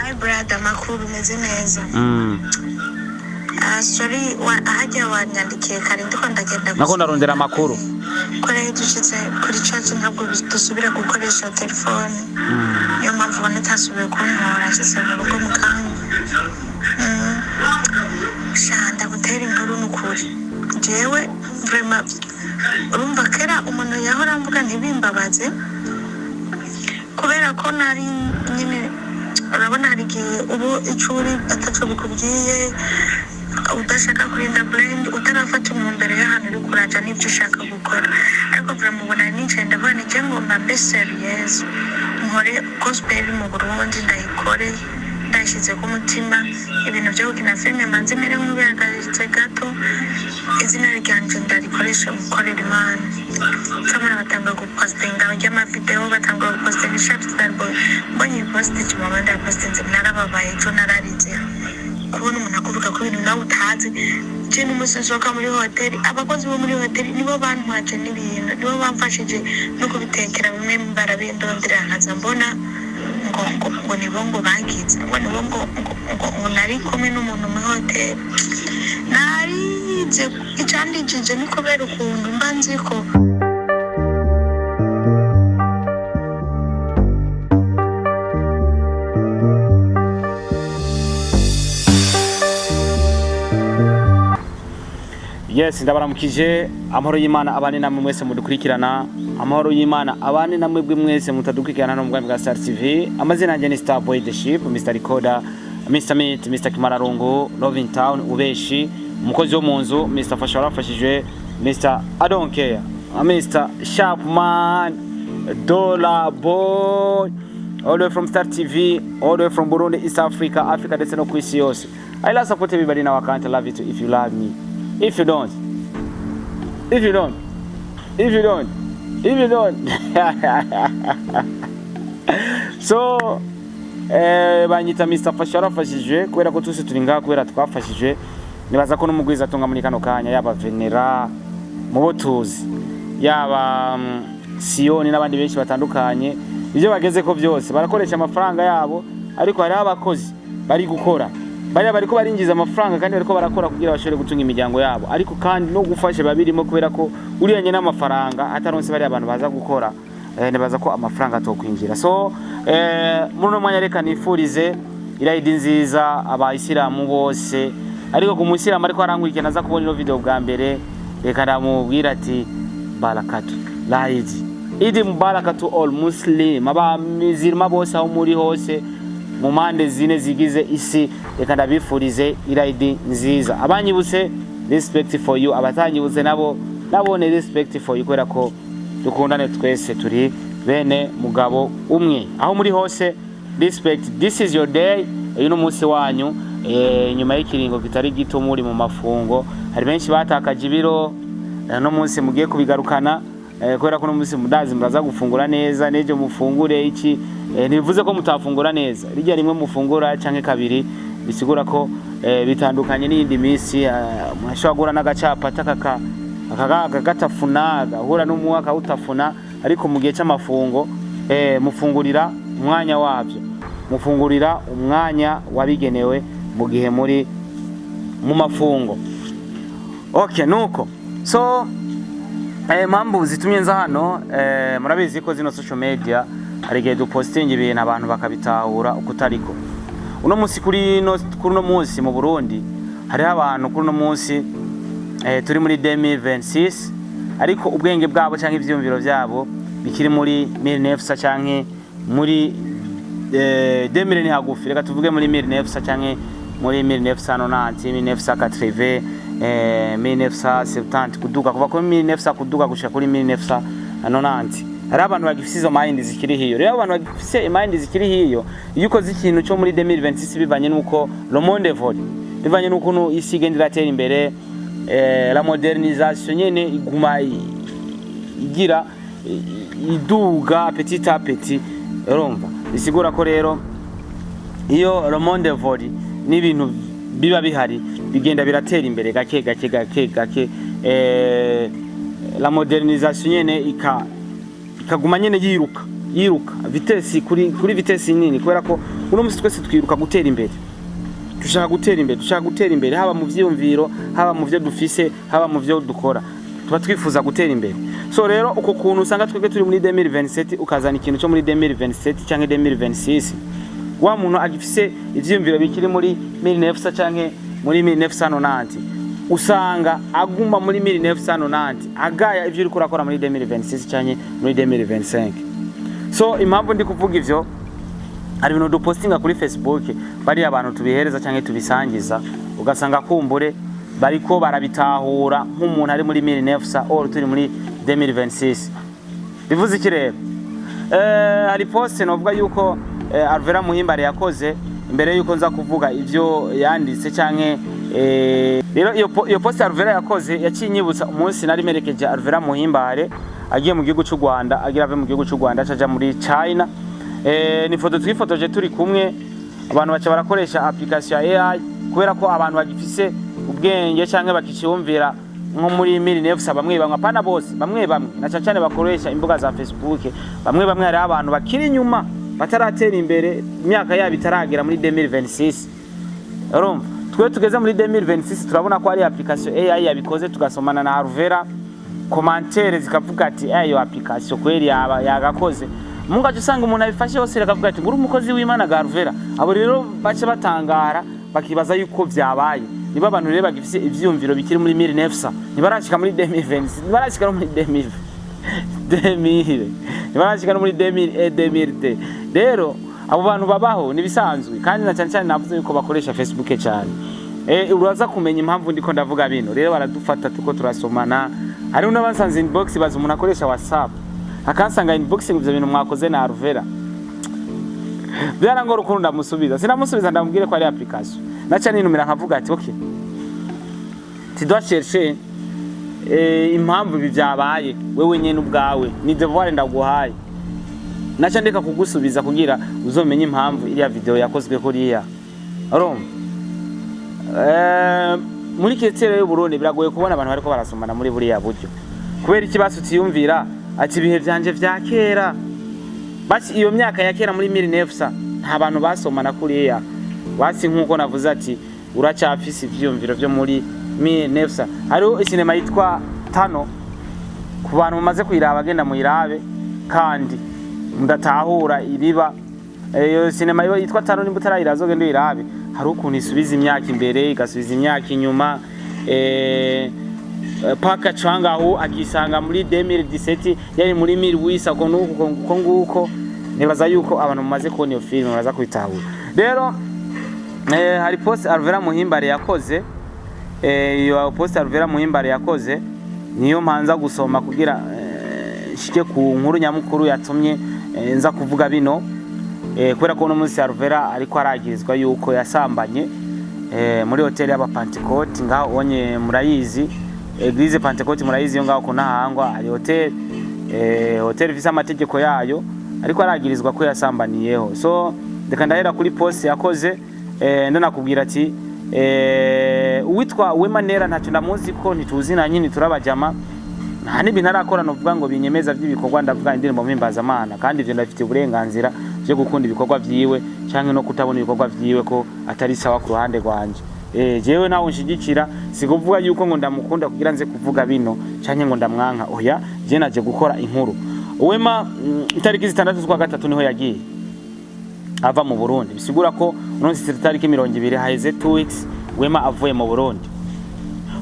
Hi brother, amakuru? Umeze neza? Mm. Ah, sorry, hajya wanyandikiye kare ndiko ndagenda. Nako ndarondera amakuru. Ko rero dushitse kuri church ntabwo dusubira gukoresha telefone, niyo mpamvu ubona itasubiye kuntora. Nshitse mu rugo mu kanya. Sha, ndagutera inkuru n'ukuri. Jewe vraiment, urumva kera umuntu yahora amvuga ntibimbabaze, kubera ko nari nyine, urabona hari igihe ubu icyo uri ataco bikubwiye, udashaka kurinda brand, utarafata intumbero y'ahantu uri kuraja n'ibyo ushaka gukora. Ariko vraiment ubona nicaye ndavuga ni je ngomba mbe sérieuse, nkore gospel mu Burundi, ndayikore ndashyize ku mutima. Ibintu byo gukina filime manze mere nk'ubihagaritse gato, izina ryanje ndarikoresha mu gukorera Imana. Samara batanga gupostinga ry'amavideo, batanga gupostinga ishati Starboy. Mbonye post kimama ndapostinze, narababaye ejo, nararize. Kubona umuntu akuvuga ko ibintu nawe utazi. Je n'umunsi nsohoka muri hoteli, abakozi bo muri hoteli nibo bantwaje n'ibintu, nibo bamfashije no kubitekera. Bimwe barabindondera, nkaza mbona ngo nibo ngo bagize ngo nibo ngo nari kumwe n'umuntu muri hoteli. Narize. Icandijije ni kubera ukuntu mba nzi ko Yes, ndabaramukije. Amahoro y'Imana abane namwe mwese mudukurikirana, amahoro y'Imana abane namwe bwe mwese mutadukurikirana hano mu bwami bwa Star TV. Amazina yanjye ni Star Boy the Ship, Mr Recorder, Mr Meat, Mr Kimararungu, Loving Town, ubeshi umukozi wo mu nzu, Mr Fasha warafashije, Mr I don't care, Mr Sharpman, Dollar Boy, all the way from Star TV, all the way from Burundi, East Africa, Africa ndetse no ku isi yose. I love support everybody in our country. Love you too if you love me. If you don't, if you don't, if you don't, if you don't. So banyita Mr Fasha warafashije, kubera ko twese turi ngaha kubera twafashije. Nibaza ko n'umugwiza atunga muri kano kanya, yaba Venera mu bo tuzi, yaba Siyoni n'abandi benshi batandukanye, ibyo bageze ko byose barakoresha amafaranga yabo, ariko hariho abakozi bari gukora, bariya bariko barinjiza amafaranga kandi bariko barakora kugira bashobore gutunga imiryango yabo, ariko kandi no gufasha babirimo, kubera ko uriyanye n'amafaranga ataronse bariya abantu baza gukora, nibaza ko amafaranga atokwinjira. So muri uno mwanya reka nifurize irayidi nziza abayisilamu bose, ariko ku musilamu ariko arankurikirana aza kubona ino video bwa mbere, reka ndamubwira ati barakatu laidi idi mubaraka to all muslim, abamizirima bose aho muri hose mu mpande zine zigize isi, reka ndabifurize irayidi nziza. Abanyibutse, respect for you. Abatanyibutse nabo nabone respect for you, kubera ko dukundane twese, turi bene mugabo umwe. Aho muri hose, respect. This is your day, uyu ni umunsi wanyu. Nyuma y'ikiringo kitari gito muri mu mafungo, hari benshi batakaje ibiro, no munsi mugiye kubigarukana, kubera ko no munsi mudazi muraza gufungura neza. N'ejo mufungure iki, ntibivuze ko mutafungura neza. Rijya rimwe mufungura canke kabiri bisigura ko bitandukanye n'iyindi minsi. Murashobora guhura n'agacapati akaka akagatafuna, agahura n'umuwa akawutafuna, ariko mu gihe c'amafungo mufungurira umwanya wavyo, mufungurira umwanya wabigenewe mu gihe muri mu mafungo. Okay, nuko so mpamvu zitumye nza hano, murabizi ko zino social media hari igihe dupostinga ibintu abantu bakabitahura uko utariko. Uno munsi kuri uno munsi mu Burundi hariho abantu kuri uno munsi turi muri 2026, ariko ubwenge bwabo cyangwa ivyiyumviro byabo bikiri muri 1900 canke muri 2000, ni hagufi, reka tuvuge muri 1900 canke muri 1990, 1980, 1970 kuduga, kuva kuri 1900 kuduga gushika kuri 1990. Hari abantu bagifise izo mind zikiri hiyo. Rero abantu bagifise mind zikiri hiyo, iyo ukoze ikintu cyo muri 2026, bivanye nuko le monde évolue, bivanye n'ukuntu isi igenda iratera imbere, la modernisation nyene iguma igira iduga petit à petit, urumva bisigura ko rero iyo le monde évolue n'ibintu biba bihari bigenda biratera imbere gake gake gake gake, la modernisation nyene ikaguma nyene yiruka yiruka vitesse kuri vitesse nini, kubera ko Uno munsi twese twiruka gutera imbere, dushaka gutera imbere, dushaka gutera imbere, haba mu vyiyumviro, haba mu vyo dufise, haba mu vyo dukora, tuba twifuza gutera imbere. So rero uko kuntu usanga twebwe turi muri 2027, ukazana ikintu cyo muri 2027 canke 2026, wa muntu agifise ivyiyumviro bikiri muri 1900 canke muri 1990, usanga aguma muri 1990, agaya ivyo uriko urakora muri 2026 canke muri 2025. So impamvu ndi kuvuga ivyo, hari ibintu dupostinga kuri Facebook, bariya abantu tubihereza canke tubisangiza, ugasanga kumbure bariko barabitahura nk'umuntu ari muri 1900 or turi muri 2026. Bivuze iki rero? Hari post novuga yuko Alvera Muhimbare yakoze imbere yuko nza kuvuga ivyo yanditse canke rero iyo post Alvera yakoze yaciye inyibutsa umunsi nari merekeje Alvera Muhimbare agiye mu gihugu cy'u Rwanda, agira ave mu gihugu cy'u Rwanda acaja muri China. Ni foto twifotoje turi kumwe, abantu baca barakoresha application ya AI, kubera ko abantu bagifise ubwenge canke bakiciyumvira nko muri 1900, bamwe bamwe, apana bose, bamwe bamwe, na cane cane bakoresha imbuga za Facebook, bamwe bamwe. Hariho abantu bakiri inyuma, bataratera imbere, imyaka yabo itaragera muri 2026. Urumva, twe tugeze muri 2026, turabona ko ari application AI yabikoze, tugasomana na Alvera, commentaire zikavuga ati: "Eh, iyo application kweli yaba yagakoze." Mungaje usanga umuntu abifashe hose akavuga ati: "Nguri umukozi w'Imana ga Alvera." Abo rero bace batangara, bakibaza yuko vyabaye. Niba abantu rero bagifise ivyiyumviro bikiri muri 1900, ntibarashika muri 2026, ntibarashika no muri 2000 2000, ntibarashika no muri 2000 et 2002. Rero abo bantu babaho nibisanzwe, kandi na cyane cyane navuze yuko bakoresha Facebook cyane. Uraza kumenya impamvu ndiko ndavuga bino. Rero baradufata tuko turasomana, hariho n'abansanze inbox, baza umuntu akoresha WhatsApp akansanga inbox ngo: "Ivyo bintu mwakoze na Alvera byarangora." Ukuntu ndamusubiza, sinamusubiza, ndamubwire ko ari application. Naca ninumira nkavuga ati: "Okay, tu dois chercher impamvu ibi byabaye wewe nyene ubwawe, ni devoir ndaguhaye." Naca ndeka kugusubiza kugira uzomenye impamvu iriya video yakozwe kuriya. Urumva, muri culture y'u Burundi biragoye kubona abantu bariko barasomana muri buriya buryo. Kubera iki basi utiyumvira ati: "Ibihe vyanje vya kera"? Basi iyo myaka ya kera muri 1900 nta bantu basomana kuriya. Basi nkuko navuze ati uracyafise ivyiyumviro vyo muri 1900. Hariho isinema yitwa Tano, ku bantu mumaze kuyiraba, genda muyirabe kandi mudatahura iriba. Iyo sinema yitwa Tano, nimba utarayiraba uzogende uyirabe. Hari ukuntu isubiza imyaka imbere, igasubiza imyaka inyuma, paka cangaho akisanga muri 2017 yari muri 2008, uko nuko uko nguko. Nibaza yuko abantu mumaze kubona iyo filime baraza kubitahura. Rero hari post Alvera Muhimbare yakoze. Iyo post Alvera Muhimbare yakoze niyo mpanza gusoma kugira nshike ku nkuru nyamukuru yatumye nza kuvuga bino, kubera ko uno munsi Alvera ariko aragirizwa yuko yasambanye muri hoteli y'Abapantekote ngaho onye. Murayizi Église Pentecôte, murayizi yo ngaho ku Ntahangwa hari hoteli, hoteli ifise amategeko yayo, ariko aragirizwa ko yasambaniyeho. So reka ndahera kuri post yakoze, ndanakubwira ati uwitwa Wema Nera ntacyo ndamuzi ko ntituzinanye, ntiturabajama, nta n'ibintu arakora novuga ngo binyemeza by'ibikorwa. Ndavuga indirimbo mpimbazamana, kandi ivyo ndabifitiye uburenganzira byo gukunda ibikorwa vyiwe canke no kutabona ibikorwa vyiwe ko atari sawa ku ruhande rwanje. Jewe nawe nshigikira, si kuvuga yuko ngo ndamukunda kugira nze kuvuga bino canke ngo ndamwanka, oya. Je naje gukora inkuru. Wema, itariki 6 z'ukwa gatatu niho yagiye ava mu Burundi, bisigura ko uno munsi itariki 20, haheze 2 weeks Wema avuye mu Burundi.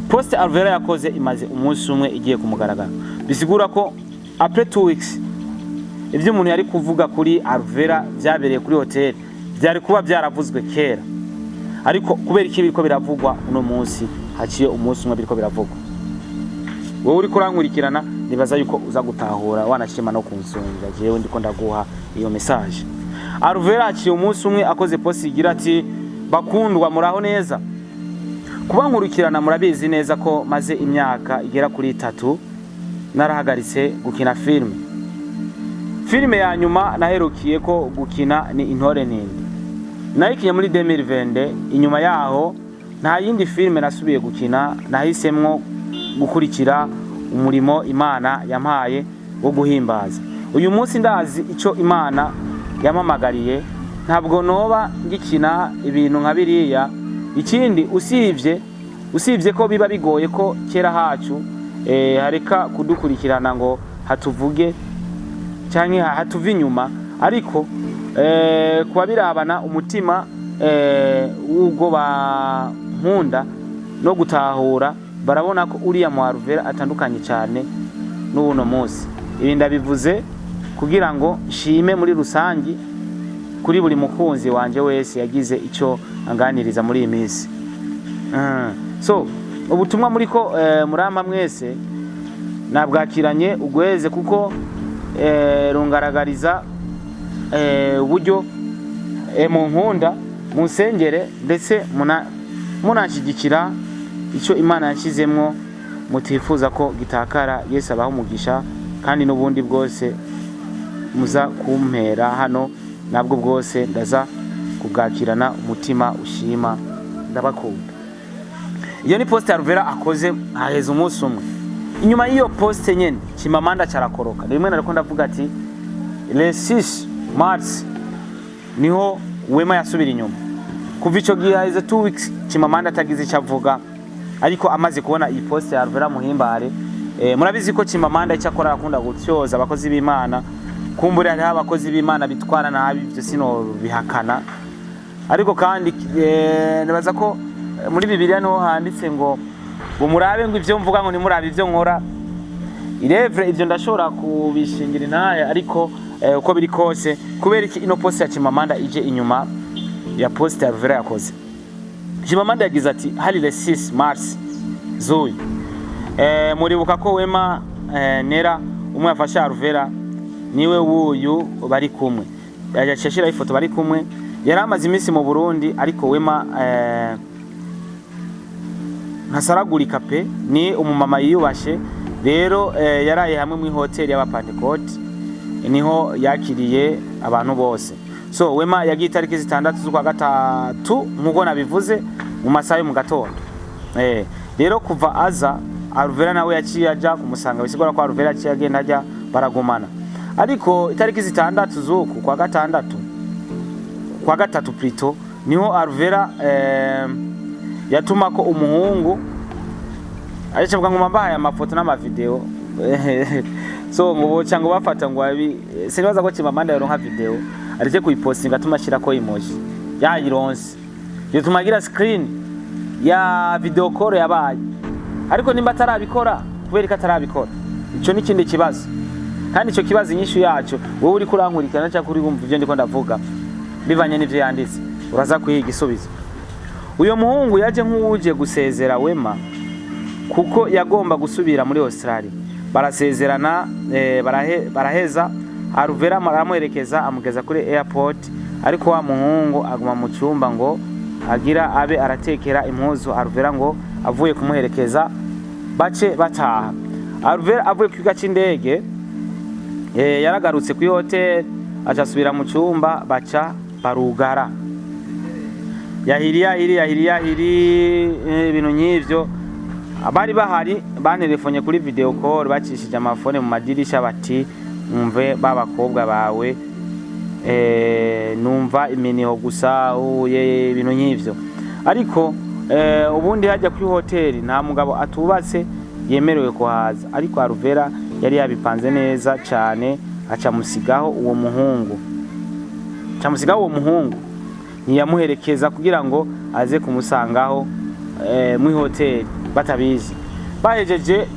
Post Alvera yakoze imaze umunsi umwe igiye ku mugaragaro, bisigura ko après 2 weeks ibyo umuntu yari kuvuga kuri Alvera byabereye kuri hotel byari kuba byaravuzwe kera. Ariko kubera iki biriko biravugwa uno munsi, haciye umunsi umwe biriko biravugwa? Wowe uriko urankurikirana, nibaza yuko uza gutahura, wanashima no kunsonga jewe ndiko ndaguha iyo message. Alvera haciye umunsi umwe akoze post igira ati: "Bakundwa, muraho neza? Kuba nkurikirana murabizi neza ko maze imyaka igera kuri 3 narahagaritse gukina filime. Filime ya nyuma naherukiye ko gukina ni Intore Ntindi, nayikinye muri 2020. Inyuma yaho nta yindi filime nasubiye gukina. Nahisemwo gukurikira umurimo Imana yampaye wo guhimbaza. Uyu munsi ndazi icyo Imana yampamagariye." Ntabwo noba ngikina ibintu nka biriya. Ikindi, usibye ko biba bigoye ko kera hacu hareka kudukurikirana ngo hatuvuge canke hatuve inyuma, ariko kuba birabana umutima w'ubwo bankunda no gutahura, barabona ko uriya mu Alvera atandukanye cyane n'uno munsi. Ibi ndabivuze kugira ngo nshime muri rusangi kuri buri mukunzi wanje wese yagize icyo anganiriza muri iyi minsi. So ubutumwa muri ko murampa mwese nabwakiranye ugweze, kuko rungaragariza uburyo munkunda, munsengere, ndetse munanshyigikira icyo Imana yashyizemwo mutifuza ko gitakara. Yesu abaha umugisha, kandi n'ubundi bwose muza kumpera hano nabwo bwose ndaza kubwakirana umutima ushima. Ndabakunda. Iyo ni poste Alvera akoze haheze umunsi umwe. Inyuma y'iyo poste nyene, Chimamanda carakoroka rimwe. Nariko ndavuga ati le 6 mars niho Wema yasubira inyuma. Kuva ico gihe haheze 2 weeks Chimamanda atagize icyo avuga, ariko amaze kubona iyi poste ya Alvera Muhimbare, murabizi ko Chimamanda icyo akora akunda gutyoza abakozi b'Imana. Kumbure hariho abakozi b'Imana bitwara nabi, ibyo sino bihakana, ariko kandi nibaza ko muri Bibiliya niho handitse ngo murabe ngo ivyo mvuga, ngo nimurabe ivyo nkora. Irevre ivyo ndashobora kubishingira intahe, ariko uko biri kose, kubera iki ino poste ya Chimamanda ije inyuma ya poste ya Alvera yakoze? Chimamanda yagize ati: "Hari le 6 mars zuyu, muribuka ko Wema Nera umwe yafashe Alvera niwe wuyu bari kumwe." Yaciye ashiraho ifoto bari kumwe. Yari amaze iminsi mu Burundi, ariko Wema ntasaragurika pe, ni umumama yiyubashe. Rero yaraye hamwe mu hoteli y'Abapantekote, niho yakiriye abantu bose. So Wema yagiye itariki 6 z'ukwa gatatu, nk'uko nabivuze, mu masaha yo mu gatondo. Rero kuva aza, Alvera nawe yaciye aja kumusanga, bisigura ko Alvera yaciye agenda ajya baragumana. Ariko itariki 6 z'uku kwa gatandatu, kwa gatatu plutôt, niho Alvera yatuma ko umuhungu ariko avuga ngo mbahaye amafoto n'amavideo. So ngo boca ngo bafata ngo abi sinibaza ko Chimamanda yaronka video areke kuyipostinga, atuma ashirako emoji yayironse, yotuma agira screen ya video call yabaye. Ariko nimba atarabikora, kubera ko atarabikora, ico ni ikindi kibazo. Kandi ico kibazo inyishu yaco, wowe uri kurankurikirana cyangwa uri wumva ivyo ndiko ndavuga, bivanye n'ivyo yanditse, uraza kuyiga igisubizo. Uyo muhungu yaje nk'uwuje gusezera Wema, kuko yagomba gusubira muri Australia. Barasezerana, baraheza Alvera aramuherekeza amugeza kuri airport, ariko wa muhungu aguma mu cyumba ngo agira abe aratekera impuzu Alvera, ngo avuye kumuherekeza bace bataha. Alvera avuye ku kibuga c'indege, yaragarutse kuri hotel, aca asubira mu cyumba, baca barugara. Yahiri yahiri yahiri yahiri, ibintu nk'ivyo. Abari bahari banterefonye kuri video call bacishije amafone mu madirisha, bati: "Umve ba bakobwa bawe, numva iminiho gusa uye," ibintu nk'ivyo. Ariko ubundi hajya kuri hoteli nta mugabo atubatse yemerewe kuhaza, ariko Alvera yari yabipanze neza cyane, aca musigaho uwo muhungu, aca musigaho uwo muhungu, ntiyamuherekeza kugira ngo aze kumusangaho muri hoteli batabizi. Bahejeje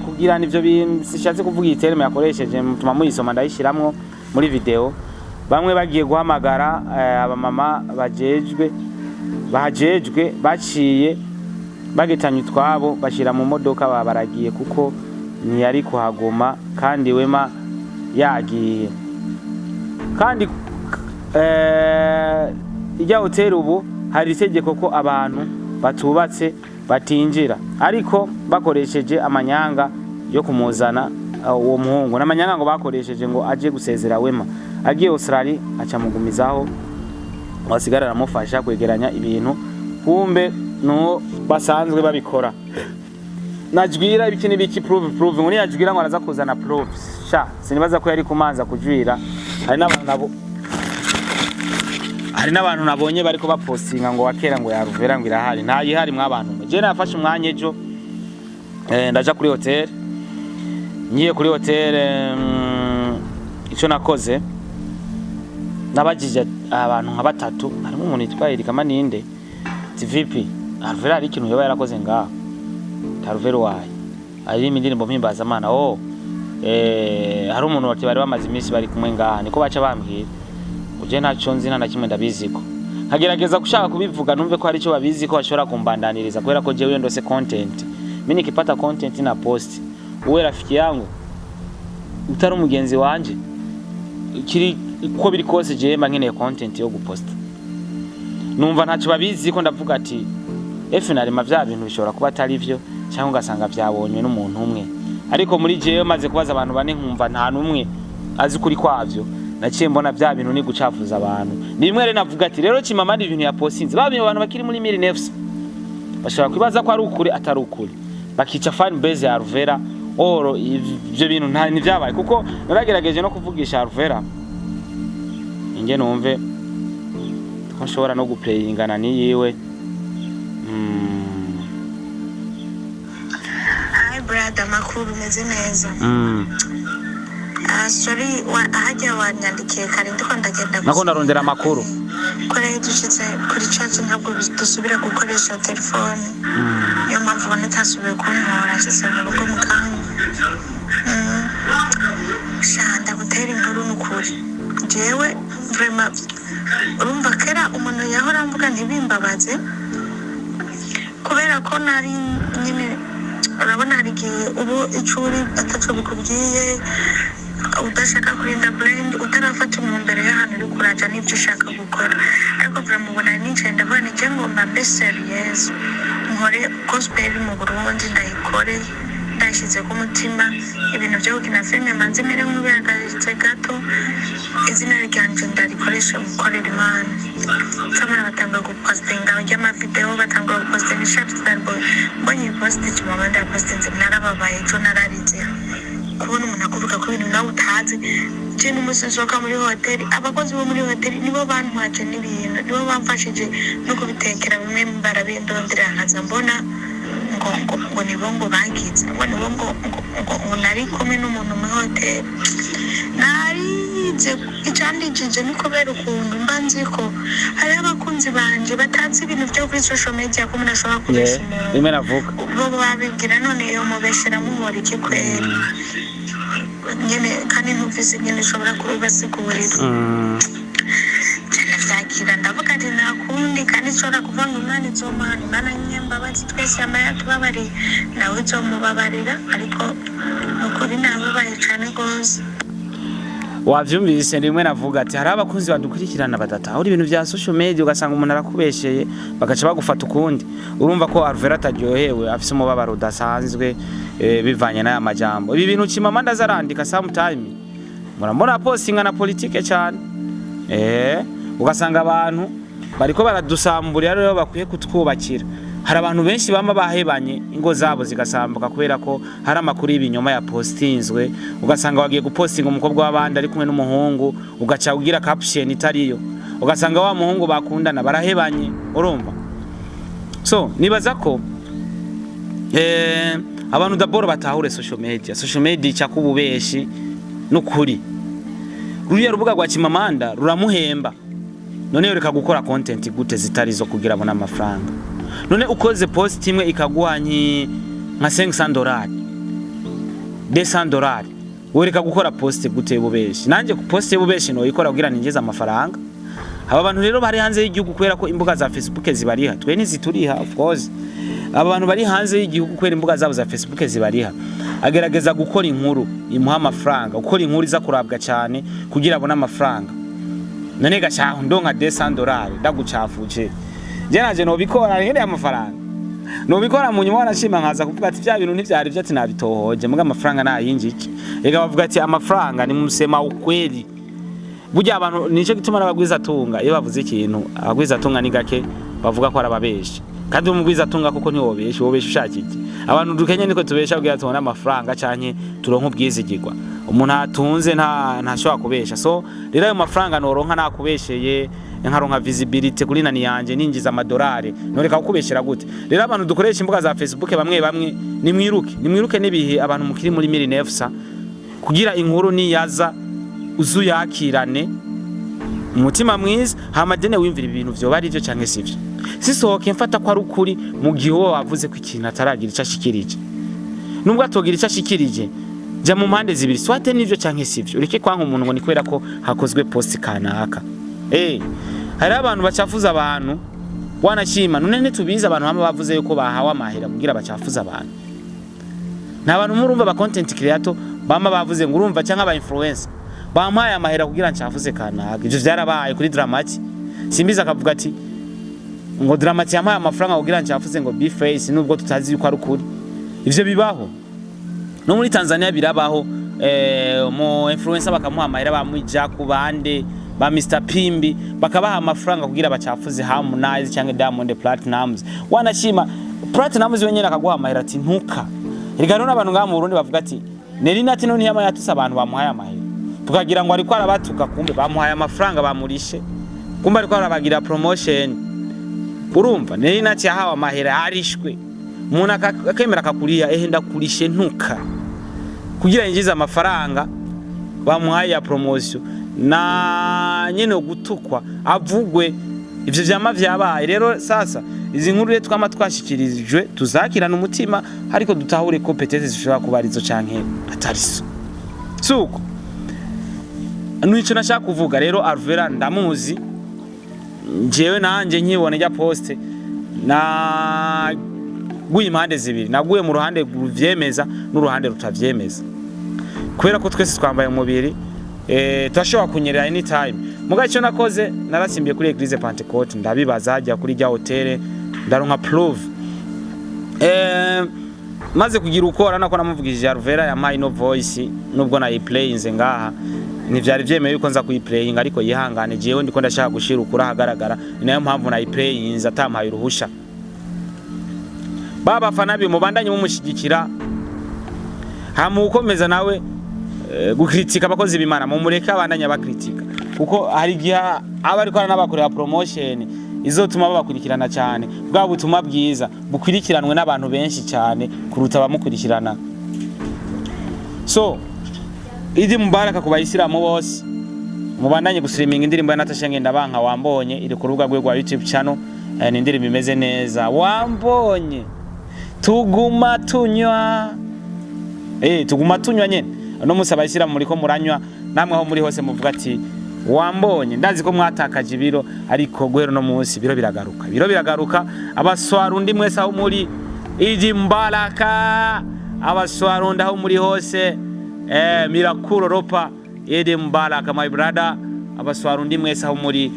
kugirana ivyo bintu, sishatse kuvuga iyi terme yakoresheje, mutuma muyisoma, ndayishiramwo muri video. Bamwe bagiye guhamagara abamama bajejwe bahajejwe, baciye bagitanye utwabo bashira mu modoka, baba baragiye, kuko ntiyari kuhaguma kandi Wema yagiye. Kandi ijya hoteli ubu hari itegeko ko abantu batubatse batinjira, ariko bakoresheje amanyanga yo kumuzana uwo muhungu n'amanyanga ngo bakoresheje ngo aje gusezera Wema agiye Australia, aca mugumizaho wasigara aramufasha kwegeranya ibintu. Kumbe nuwo basanzwe babikora. Najwira ibiki n'ibiki, prove prove, ngo niyajwira ngo araza kuzana proof. Sha, sinibaza ko yari kumanza kujwira. Hari n'abantu nabo Hari n'abantu nabonye bariko bapostinga ngo wakera ngo yaruvera ngo irahari, ntayihari mwabantu mwe. Je nafashe umwanya ejo, ndaja kuri hotel. Ngiye kuri hotel, ico nakoze, nabajije abantu nka batatu, harimo umuntu yitwa Erika Maninde TVP, Alvera hari ikintu yoba yarakoze ngaho? Alvera wayi aririmba indirimbo mpimbazamana. Oh, hari umuntu bati bari bamaze iminsi bari kumwe ngaha, niko baca bambwira. Uje ntacyo nzi, nta na kimwe ndabiziko. Nkagerageza gushaka kubivuga numve ko hari icyo babizi ko bashobora kumbandaniriza, kubera ko jewe ndose content, mimi nikipata content na post. Uwe rafiki yangu utari umugenzi wanje, kiri uko biri kose jewe mba nkeneye content yo guposta. Numva ntacyo babizi ko, ndavuga ati efe narima vya bintu bishobora kuba atari vyo, cyangwa ugasanga vyabonywe n'umuntu umwe. Ariko muri jewe maze kubaza abantu bane, nkumva nta n'umwe azi kuri kwavyo. Naciye mbona vya bintu ni gucafuza abantu. Ni bimwe rero navuga ati rero Chimamanda ibintu yapostinze, ba abantu bakiri muri mille nefs bashobora kwibaza ko ari ukuri, atari ukuri, bakica fan base ya Alvera. Oro ivyo bintu nta ntivyabaye, kuko naragerageje no kuvugisha Alvera inge numve ko nshobora no guplayingana niyiwe. Hi brother, amakuru? Umeze neza? Mm. Ah, sorry, ahajya wanyandikiye kare ndiko ndagenda. Nako ndarondera amakuru. Ko rero dushitse kuri church ntabwo dusubira gukoresha telefone, niyo mpamvu ubona itasubiye kuntora. Nshitse mu rugo mu kanya. Sha, ndagutera inkuru n'ukuri. Jewe vraiment, urumva kera umuntu yahora amvuga ntibimbabaze, kubera ko nari nyine, urabona hari igihe ubu icyo uri ataco bikubwiye, udashaka kurinda brand, utarafata intumbero y'ahantu uri kuraja n'ibyo ushaka gukora. Ariko vraiment ubona nicaye ndavuga ni je ngomba mbe sérieuse, nkore gospel mu Burundi, ndayikore ndashyize ku mutima. Ibintu byo gukina filime manze mere nk'ubihagaritse gato, izina ryanje ndarikoresha gukorera Imana. Samara batanga gupostinga ry'amavideo, batanga gupostinga ishati darbo. Mbonye post Chimamanda yapostinze, narababaye ejo, nararize. Kubona umuntu akuvuga ko ibintu nawe utazi. Je n'umunsi nsohoka muri hoteli, abakozi bo muri hoteli nibo bantwaje n'ibintu, nibo bamfashije no kubitekera bimwe, barabindondera. Nkaza mbona ngo nibo ngo bagize ngo nibo ngo nari kumwe n'umuntu muri hoteli. Narize. Icandijije ni kubera ukuntu mba nzi ko hariho abakunzi banje batazi ibintu byo kuri social media, ko umuntu ashobora kubesha umuntu. Rimwe navuga. Bo babibwira none iyo mubeshera mubora iki kweri nyene, kandi ntumvise nyene ushobora kubibasigurira. Ndavyakira, ndavuga ati nta kundi, kandi nshobora kuvuga ngo Imana izomuhana. Imana nyembabazi, twese yama yatubabariye, nawe izomubabarira. Ariko ni ukuri nababaye cane rwose. Wavyumvise, rimwe navuga ati hari abakunzi badukurikirana badatahura ibintu vya social media, ugasanga umuntu arakubesheye bagaca bagufata ukundi. Urumva ko Alvera ataryohewe, afise umubabaro udasanzwe, bivanye n'aya majambo. Ibi bintu Chimamanda azarandika sometime, murambona postinga na politike cyane, ugasanga abantu bariko baradusamburira rero bakwiye kutwubakira. Hari abantu benshi bama bahebanye, ingo zabo zigasambuka kubera ko hari amakuru y'ibinyoma ya postinzwe. Ugasanga wagiye gupostinga umukobwa w'abandi ari kumwe n'umuhungu, ugaca ugira caption itariyo, ugasanga wa muhungu bakundana barahebanye. Urumva, so nibaza ko abantu d'abord batahure social media. Social media ica kububeshi n'ukuri. Ruriya rubuga rwa Chimamanda ruramuhemba, none reka gukora content gute zitari zo kugira abone amafaranga? None ukoze post imwe ikaguha nka $500, $200, wereka gukora post gute y'ububeshi? Nanje ku post y'ububeshi no ikora kugira ninjeze amafaranga. Aba bantu rero bari hanze y'igihugu, kubera ko imbuga za Facebook zibariha, twe ntizituriha of course. Aba bantu bari hanze y'igihugu, kubera imbuga zabo za Facebook zibariha, agerageza gukora inkuru imuha amafaranga, gukora inkuru iza kurabwa cyane kugira abone amafaranga. None gashaho ndonka $200 ndagucafuje, je naje nobikora nkeneye amafaranga, nobikora. Mu nyuma wanashima nkaza kuvuga ati vya bintu ntivyari vyo, ati nabitohoje, muga amafaranga nayinjije. Ega bavuga ati amafaranga ni musema ukweli. Burya abantu nico gituma n'abagwiza tunga iyo bavuze ikintu, abagwiza tunga ni gake bavuga ko arababesha. Kandi umugwiza tunga kuko ntiwobesha, wobesha ushaka iki? Abantu dukenye niko tubesha kugira tubone amafaranga canke turonke ubwizigirwa. Umuntu atunze ntashobora kubesha. So rero ayo mafaranga noronka nakubesheye. nkaronka visibility kuri nani yanje, ninjiza amadolari, noreka kukubeshera gute? Rero abantu dukoresha imbuga za Facebook bamwe bamwe, nimwiruke, nimwiruke n'ibihe. Abantu mukiri muri mirinefsa, kugira inkuru niyaza uzuyakirane umutima mwiza, hama dene wimvira ibintu vyoba ari byo canke sivyo. Sisohoke mfata ko ari ukuri mu gihe uwo wavuze ko ikintu ataragira ico ashikirije. Nubwo atogira ico ashikirije, jya mu mpande zibiri, soit nivyo canke sivyo. Ureke kwanka umuntu ngo ni kubera ko hakozwe post kanaka. Hari abantu bacafuza abantu, wanashima. None ntitubizi abantu bamwe bavuze yuko bahawe amahera kugira bacafuze abantu? Nta bantu murumva ba content creator bama bavuze ngo urumva, cyangwa aba influencer bampaye amahera kugira ncafuze kanaka? Ivyo vyarabaye kuri Dramati. Simbizi, akavuga ati ngo Dramati yampaye amafaranga kugira ncafuze ngo B Face, nubwo tutazi yuko ari ukuri. Ivyo bibaho no muri Tanzania, birabaho. Mu influencer bakamuha amahera, bamwija ku bande ba Mr Pimbi, bakabaha amafaranga kugira bacafuze Harmonize cyangwa Diamond Platnumz. Wanashima Platnumz wenyene akaguha amahera ati ntuka. Erega rero n'abantu ngaha mu Burundi bavuga ati Neri Nati none yama yatuse abantu, bamuhaye amahera, tukagira ngo ariko arabatuka, kumbe bamuhaye amafaranga bamurishe, kumbe ariko arabagira promotion. Urumva, Neri Nati yahawe amahera arishwe, umuntu akemera akakuriya, ehe ndakurishe ntuka, kugira yinjize amafaranga bamuhaye ya promotion na nyene gutukwa avugwe. Ivyo vyama vyabaye. Rero sasa izi nkuru rero twama twashikirijwe, tuzakirana umutima, ariko dutahure ko peut-être zishobora kuba arizo canke atarizo. Suko nico nashaka kuvuga. Rero Alvera ndamuzi jewe, nanje nkibona ijya poste naguye impande zibiri, naguye mu ruhande ruvyemeza n'uruhande rutavyemeza, kubera ko twese twambaye umubiri, turashobora kunyerera anytime. Muga icyo nakoze, narasimbiye kuri Eglise Pentecôte, ndabibaza hajya kuri rya hotel, ndaronka proof. Maze kugira uko urabona ko namuvugishije, Alvera yampaye no voice, nubwo nayiplayinze ngaha ntivyari vyemewe yuko nza kuyiplayinga, ariko yihangane, jewe ndiko ndashaka gushira ukuri ahagaragara, ni nayo mpamvu nayiplayinze atampaye uruhusha. Ba bafana bi mubandanye mumushigikira, hama ukomeza nawe gukritika abakozi b'Imana, mumureke abandanye abakritika, kuko hari igihe aba ariko aranabakorera promotion izotuma babakurikirana cyane, bwa butumwa bwiza bukurikiranwe n'abantu benshi cyane kuruta abamukurikirana. So Idi Mubaraka ku bayisilamu bose, mubandanye gustreaminga indirimbo ya Natasha Ngendabanka "Wambonye", iri ku rubuga rwe rwa YouTube channel. Ni indirimbo imeze neza. Wambonye tuguma tunywa, tuguma tunywa nyene. Uno munsi abayisilamu muriko muranywa, namwe aho muri hose muvuga ati "Wambonye". Ndazi ko mwatakaje ibiro, ariko guhera uno munsi ibiro biragaruka, ibiro biragaruka. Abaswarundi mwese aho muri, Idi Mubaraka. Abaswarundi aho muri hose, mirakuro ropa, Idi Mubaraka my brother. Abaswarundi mwese aho muri,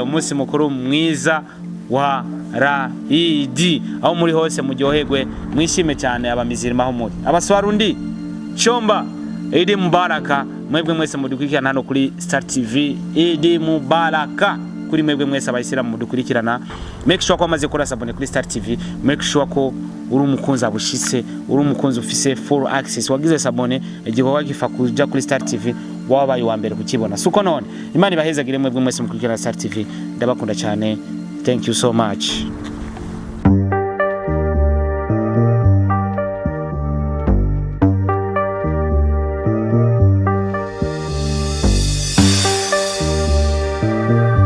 umunsi mukuru mwiza wa Raidi, aho muri hose muryoherwe, mwishime cyane. Abamizirima aho muri, abaswarundi chomba, Idi Mubaraka. Mwebwe mwese mudukurikirana hano kuri Star TV, Idi Mubaraka kuri mwebwe mwese. Abayisilamu mudukurikirana, make sure ko wamaze gukora s'abonner kuri Star TV, make sure ko uri umukunzi abushitse, uri umukunzi ufise full access, wagize s'abonner. Igikorwa gifa kuja kuri Star TV, wabaye uwa mbere kukibona. Suko none Imana ibahezagire mwebwe mwese mukurikirana Star TV, ndabakunda cyane. Thank you so much.